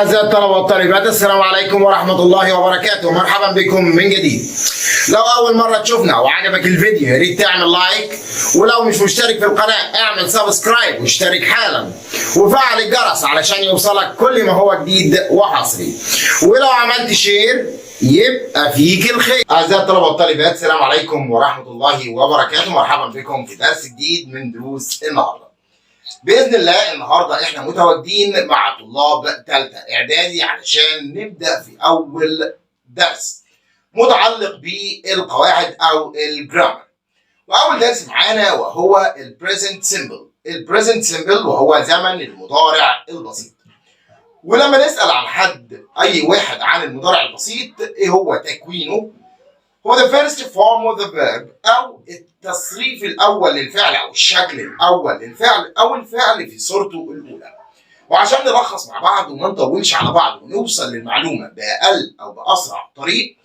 أعزائي الطلبة والطالبات، السلام عليكم ورحمة الله وبركاته. مرحبا بكم من جديد. لو أول مرة تشوفنا وعجبك الفيديو، يا ريت تعمل like، ولو مش مشترك في القناة اعمل subscribe واشترك حالا وفعل الجرس علشان يوصلك كل ما هو جديد وحصري، ولو عملت share يبقى فيك الخير. أعزائي الطلبة والطالبات، السلام عليكم ورحمة الله وبركاته. مرحبا بكم في درس جديد من دروس النهارده. باذن الله النهارده احنا متواجدين مع طلاب ثالثة اعدادي علشان نبدا في اول درس متعلق بالقواعد او ال grammar. واول درس معانا وهو ال present simple. ال present simple وهو زمن المضارع البسيط. ولما نسال عن حد، اي واحد، عن المضارع البسيط ايه هو تكوينه؟ هو the first form of the verb، أو التصريف الأول للفعل، أو الشكل الأول للفعل، أو الفعل في صورته الأولى. وعشان نلخص مع بعض وما نطولش على بعض ونوصل للمعلومة بأقل أو بأسرع طريق،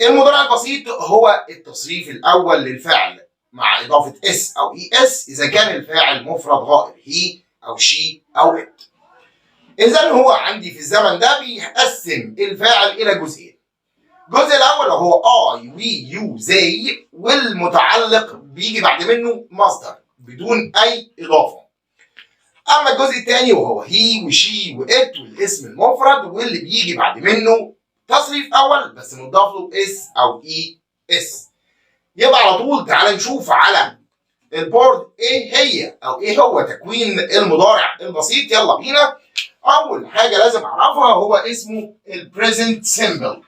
المضارع البسيط هو التصريف الأول للفعل مع إضافة s أو es إذا كان الفاعل مفرد غائب، he أو she أو it. إذا هو عندي في الزمن ده بيقسم الفاعل إلى جزئين. الجزء الاول هو I، we، you، they، والمتعلق بيجي بعد منه مصدر بدون اي اضافه. اما الجزء الثاني وهو he و she و it والاسم المفرد، واللي بيجي بعد منه تصريف اول بس مضاف له s او es. يبقى على طول تعال نشوف على ال board ايه هي او ايه هو تكوين المضارع البسيط. يلا بينا. اول حاجة لازم اعرفها هو اسمه ال present simple.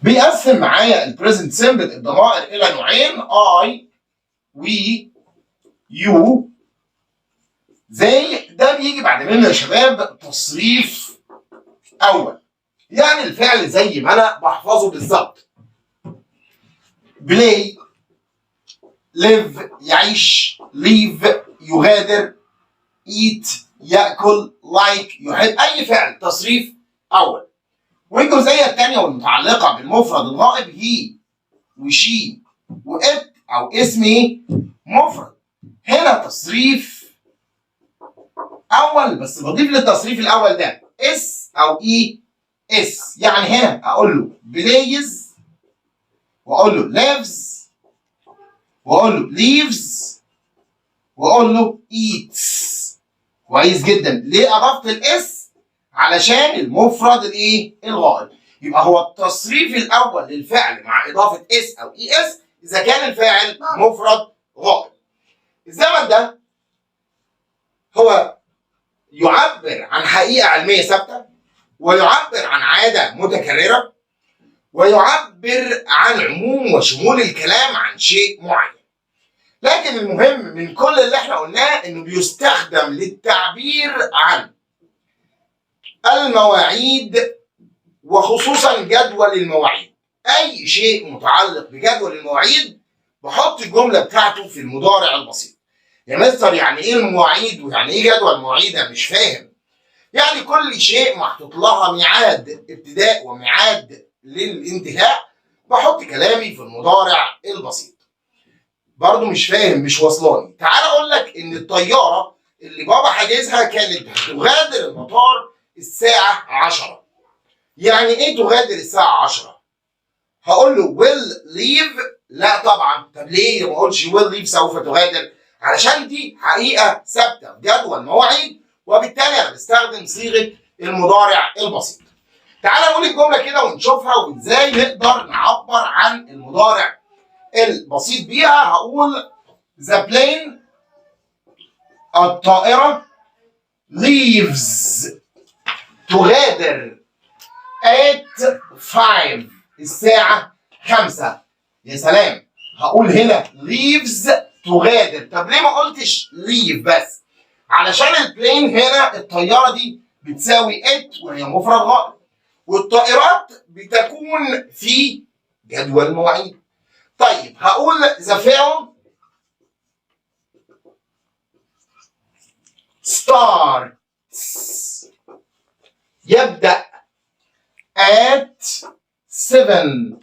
بيقسم معايا ال present simple الضمائر الى نوعين: I، we، you، they. ده بيجي بعد منه يا شباب تصريف اول، يعني الفعل زي ما انا بحفظه بالظبط: play، live يعيش، leave يغادر، eat ياكل، like يحب، اي فعل تصريف اول. والجزئيه الثانية والمتعلقه بالمفرد الغائب: he و she و it او اسم ايه؟ مفرد. هنا تصريف اول بس بضيف للتصريف الاول ده s او es. يعني هنا اقول له plays، واقول له lives، واقول له leaves، واقول له eats. كويس جدا. ليه اضفت ال s؟ علشان المفرد الايه؟ الغائب. يبقى هو التصريف الاول للفعل مع اضافه s او es اذا كان الفاعل مفرد غائب. الزمن ده هو يعبر عن حقيقة علمية ثابته، ويعبر عن عادة متكرره، ويعبر عن عموم وشمول الكلام عن شيء معين. لكن المهم من كل اللي احنا قلناه انه بيستخدم للتعبير عن المواعيد، وخصوصا جدول المواعيد. اي شيء متعلق بجدول المواعيد بحط الجملة بتاعته في المضارع البسيط. يا مستر، يعني ايه المواعيد ويعني ايه جدول المواعيد؟ انا مش فاهم. يعني كل شيء محطوط لها ميعاد ابتداء وميعاد للانتهاء، بحط كلامي في المضارع البسيط. برضو مش فاهم، مش واصلاني؟ تعال اقول لك ان الطيارة اللي بابا حاجزها كانت هتغادر المطار الساعة 10. يعني ايه تغادر الساعة 10؟ هقول له will leave؟ لا طبعا. طب ليه ما اقولش will leave، سوف تغادر؟ علشان دي حقيقة ثابتة في جدول مواعيد، وبالتالي انا بستخدم صيغة المضارع البسيط. تعال نقول الجملة كده ونشوفها وازاي نقدر نعبر عن المضارع البسيط بيها. هقول the plane، الطائرة، leaves تغادر، at 5 الساعة 5. يا سلام، هقول هنا leaves تغادر. طب ليه ما قلتش leave بس؟ علشان ال plane هنا، الطيارة دي، بتساوي it وهي مفرد غائب، والطائرات بتكون في جدول مواعيد. طيب، هقول the film starts يبدأ at 7.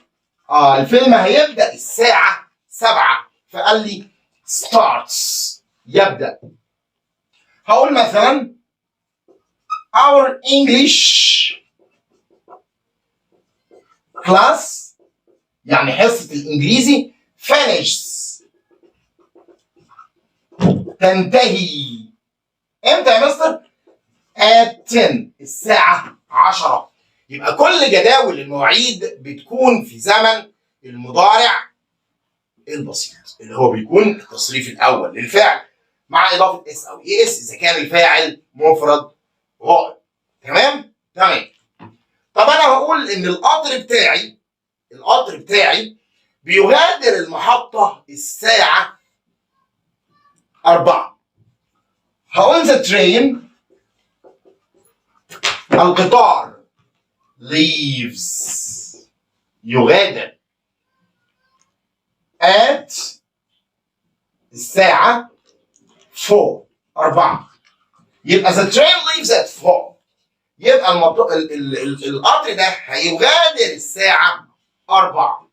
الفيلم هيبدأ الساعة 7، فقال لي starts. يبدأ. هقول مثلا our English class، يعني حصة الإنجليزي، finishes تنتهي امتى يا مستر؟ at 10، الساعة 10. يبقى كل جداول المواعيد بتكون في زمن المضارع البسيط، اللي هو بيكون التصريف الأول للفعل مع إضافة s أو es إذا كان الفاعل مفرد غائب. تمام؟ تمام. طب أنا هقول إن القطر بتاعي بيغادر المحطة الساعة 4. هقول the train، القطار، leaves يغادر، at الساعة 4، 4. يبقى the train leaves at 4، يبقى القطر ده هيغادر الساعة 4.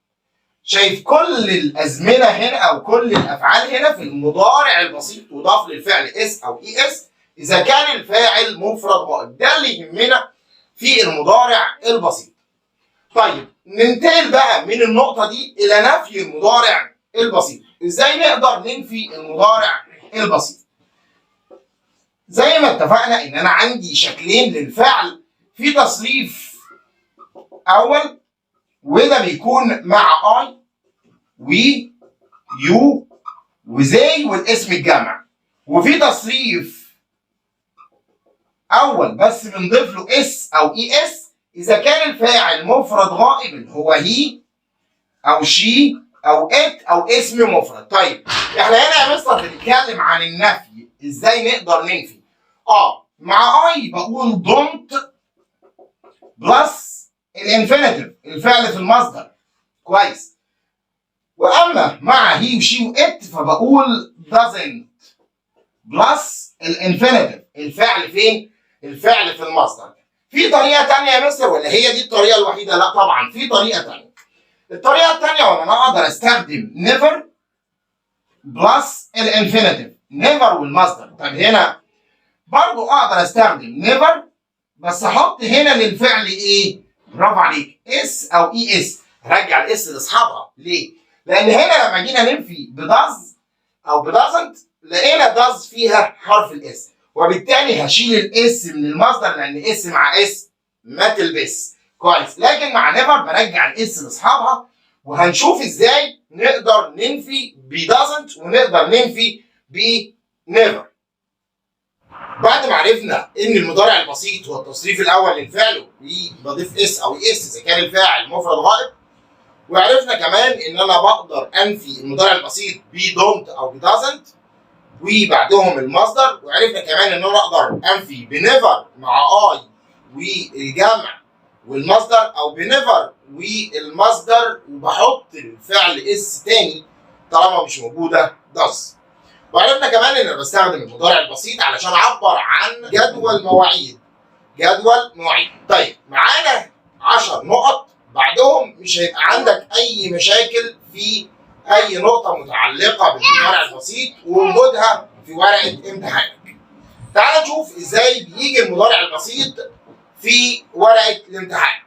شايف كل الأزمنة هنا أو كل الأفعال هنا في المضارع البسيط، وضاف للفعل s أو es إذا كان الفاعل مفرد غائب. ده اللي يهمنا في المضارع البسيط. طيب، ننتقل بقى من النقطة دي إلى نفي المضارع البسيط. إزاي نقدر ننفي المضارع البسيط؟ زي ما اتفقنا إن أنا عندي شكلين للفعل: في تصريف أول، وده بيكون مع I و you و they والاسم الجمع، وفي تصريف اول بس بنضيف له s او es اذا كان الفاعل مفرد غائب، اللي هو he او she او it او اسم مفرد. طيب، احنا هنا يا مستر بنتكلم عن النفي، ازاي نقدر ننفي؟ مع I بقول don't plus ال infinitive، الفعل في المصدر. كويس. واما مع he و she و it فبقول doesn't plus ال infinitive، الفعل فين؟ الفعل في المصدر. في طريقه تانية يا مستر ولا هي دي الطريقة الوحيده؟ لا طبعا، في طريقه تانية. الطريقة التانية وان انا اقدر استخدم never plus ال infinitive، never والمصدر. طب هنا برضو اقدر استخدم never، بس احط هنا للفعل ايه؟ برافو عليك، s او es. رجع ال s لاصحابها. ليه؟ لان هنا لما جينا ننفي ب does او ب doesn't لقينا does فيها حرف ال s، وبالتالي هشيل ال s من المصدر، لان s مع s ما تلبس. كويس. لكن مع never برجع ال s لاصحابها. وهنشوف ازاي نقدر ننفي ب doesn't ونقدر ننفي ب never. بعد ما عرفنا ان المضارع البسيط هو التصريف الاول للفعل وبضيف s او es اذا كان الفاعل مفرد غائب، وعرفنا كمان ان انا بقدر انفي المضارع البسيط ب don't او ب doesn't وبعدهم المصدر، وعرفنا كمان ان انا اقدر انفي ب never مع I والجمع والمصدر، او ب never والمصدر وبحط الفعل s تاني طالما مش موجودة does، وعرفنا كمان ان انا بستخدم المضارع البسيط علشان اعبر عن جدول مواعيد، جدول مواعيد. طيب، معانا 10 نقط، بعدهم مش هيبقى عندك اي مشاكل في اي نقطة متعلقه بالمضارع البسيط ووجودها في ورقة امتحانك. تعال نشوف ازاي بيجي المضارع البسيط في ورقة الامتحان.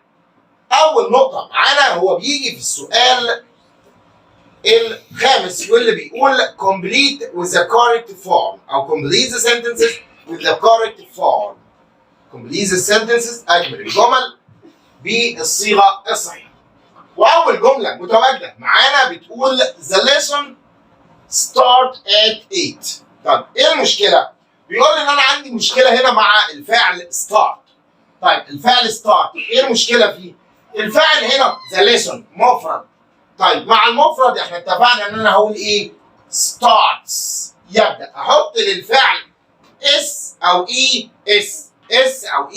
اول نقطة معانا هو بيجي في السؤال الخامس، واللي بيقول complete with the correct form او complete the sentences with the correct form. complete the sentences، اكمل الجمل بالصيغه الصحيحه. واول جملة متواجدة معانا بتقول the lesson start at 8. طب ايه المشكلة؟ بيقول لي ان انا عندي مشكلة هنا مع الفعل start. طيب، الفعل start ايه المشكلة فيه؟ الفاعل هنا the lesson مفرد. طيب، مع المفرد احنا اتفقنا ان انا هقول ايه؟ starts يبدا، احط للفعل s او es، s او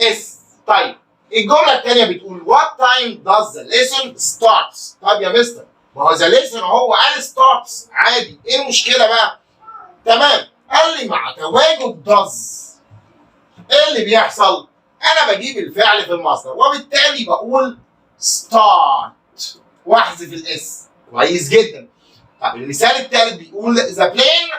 es. طيب، الجملة الثانية بتقول what time does the lesson starts؟ طيب يا مستر، ما هو the lesson هو قال starts عادي، ايه المشكلة بقى؟ تمام، قال لي مع تواجد does ايه اللي بيحصل؟ انا بجيب الفعل في المصدر، وبالتالي بقول start واحذف ال s. كويس جدا. طب المثال الثالث بيقول the plane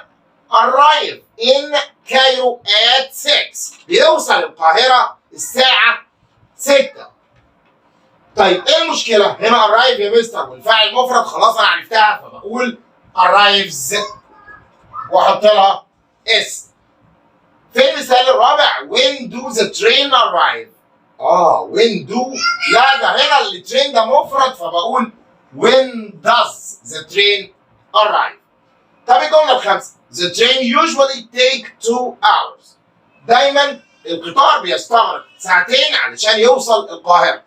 arrive in Cairo at 6، بيوصل القاهرة الساعة 6. طيب ايه المشكلة؟ هنا arrive يا مستر والفاعل مفرد، خلاص انا عرفتها، فبقول arrives واحط لها s. في المثال الرابع، when do the train arrive؟ When do، لا، ده هنا ال train ده مفرد، فبقول when does the train arrive. طب الجملة الخامسة، the train usually take 2 hours، دايما القطار بيستغرق ساعتين علشان يوصل القاهرة.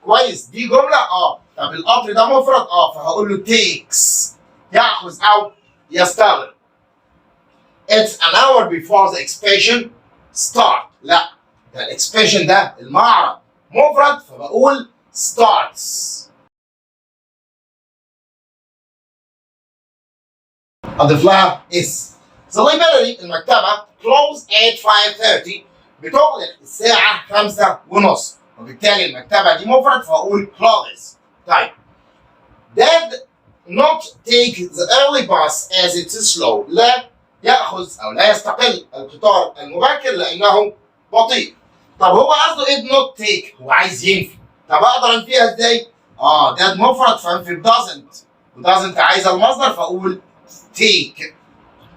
كويس، دي جملة. طب القطر ده مفرد، فهقول له takes، يأخذ أو يستغرق. It's an hour before the exhibition start. لا، ده ال exhibition ده المعرض مفرد، فبقول starts، اضيف لها s. The library، المكتبة، close at 5:30، بتغلق الساعة 5:30، وبالتالي المكتبة دي مفرد، فأقول closes. طيب، Dad not take the early bus as it's slow. لا يأخذ أو لا يستقل القطار المبكر لأنه بطيء. طب هو قصده ايه not take؟ هو عايز ينفي. طب اقدر انفيها ازاي؟ Dad مفرد، فانفي doesn't، و doesn't عايزه المصدر، فاقول take.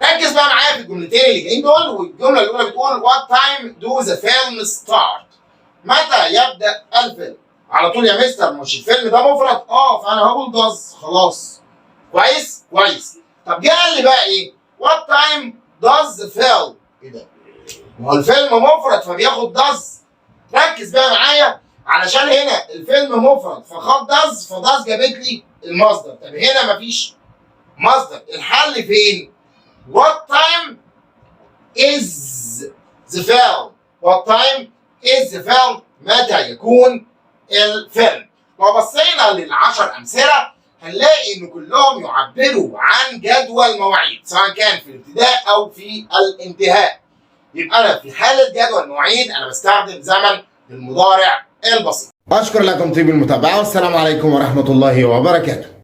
ركز بقى معايا في الجملتين اللي جايين دول. والجملة الاولى بتقول what time do the film start؟ متى يبدا الفيلم؟ على طول يا مستر، مش الفيلم ده مفرد؟ فانا هقول does، خلاص. كويس كويس. طب جه قال لي بقى ايه؟ what time does the film؟ ايه ده؟ ما هو الفيلم مفرد فبياخد does. ركز بقى معايا، علشان هنا الفيلم مفرد فخد does، ف does جابت لي المصدر. طب هنا مفيش مصدر، الحل فين؟ What time is the film؟ What time is the film؟ متى يكون الفيلم؟ لو بصينا للعشر أمثلة هنلاقي إن كلهم يعبروا عن جدول مواعيد، سواء كان في الابتداء أو في الانتهاء. يبقى أنا في حالة جدول مواعيد أنا بستخدم زمن المضارع البسيط. أشكر لكم طيب المتابعة، والسلام عليكم ورحمة الله وبركاته.